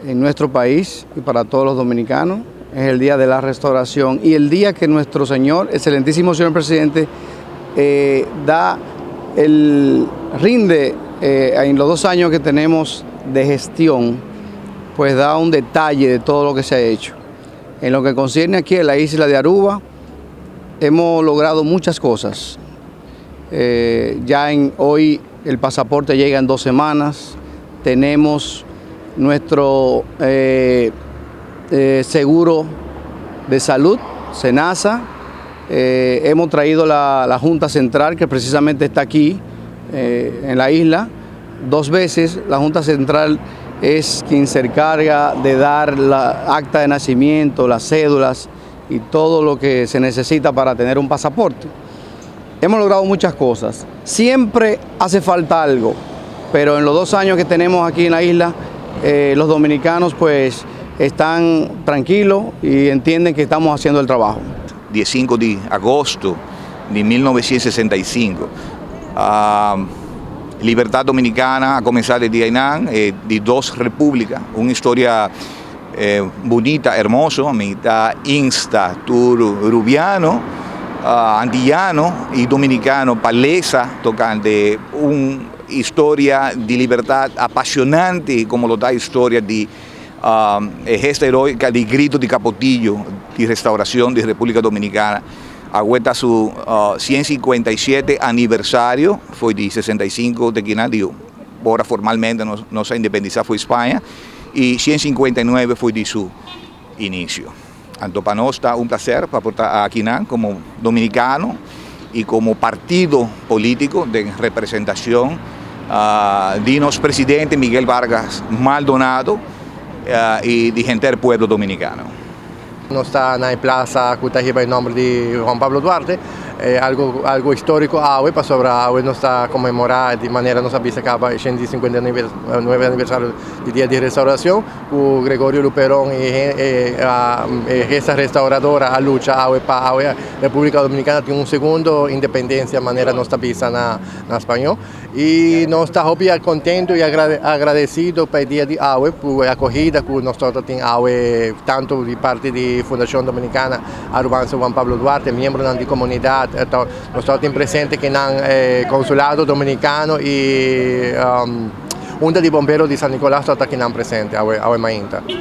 En nuestro país y para todos los dominicanos. Es el día de la restauración y el día que nuestro señor, excelentísimo señor presidente, da el rinde en los 2 años que tenemos de gestión, pues da un detalle de todo lo que se ha hecho. En lo que concierne aquí a la isla de Aruba, hemos logrado muchas cosas. Ya hoy el pasaporte llega en 2 semanas, tenemos nuestro seguro de salud, SENASA, hemos traído la Junta Central, que precisamente está aquí en la isla, dos veces. La Junta Central es quien se encarga de dar la acta de nacimiento, las cédulas y todo lo que se necesita para tener un pasaporte. Hemos logrado muchas cosas. Siempre hace falta algo, pero en los 2 años que tenemos aquí en la isla, los dominicanos pues están tranquilos y entienden que estamos haciendo el trabajo. Dia 5 di agosto di 1965. Libertad Dominicana a cuminsa di dia ey, di dos republica, un historia bunita, hermoso, mi ta insta tur rubiano, antillano y dominicano pa lesa tocante un historia di libertad apasionante como lo ta historia di gesta heroica di Grito di Capotillo di restauracion di Republica Dominicana. Awe ta su 157 aniversario, for di 65 di cu awor formalmente nos a independisa for di Spaña y 159 for di su inicio. Anto pa nos ta un placer pa ta aki como dominicano y como partido politico di representacion di nos presidente Miguel Vargas Maldonado y di henter pueblo dominicano. Nos ta na plaza cu ta riba nomber di Juan Pablo Duarte, algo historico awe, pasobra awe nos ta conmemora di manera nos a bisa caba 159 aniversario di Dia di Restauracion, cu Gregorio Luperón y e gesta restauradora a lucha awe pa awe Republica Dominicana tin un segundo independencia, manera nos ta bisa na spaño. Y nos ta hopi contento y agradecido pa e dia di awe, pa e acogida cu nos tin awe, tanto di parti di Fundacion Dominicana Arubanse Juan Pablo Duarte, miembro di comunidad, nos tin presente cu na Consulado Dominicano y Junta di Bombero di San Nicolas ta aki presente, awe mainta.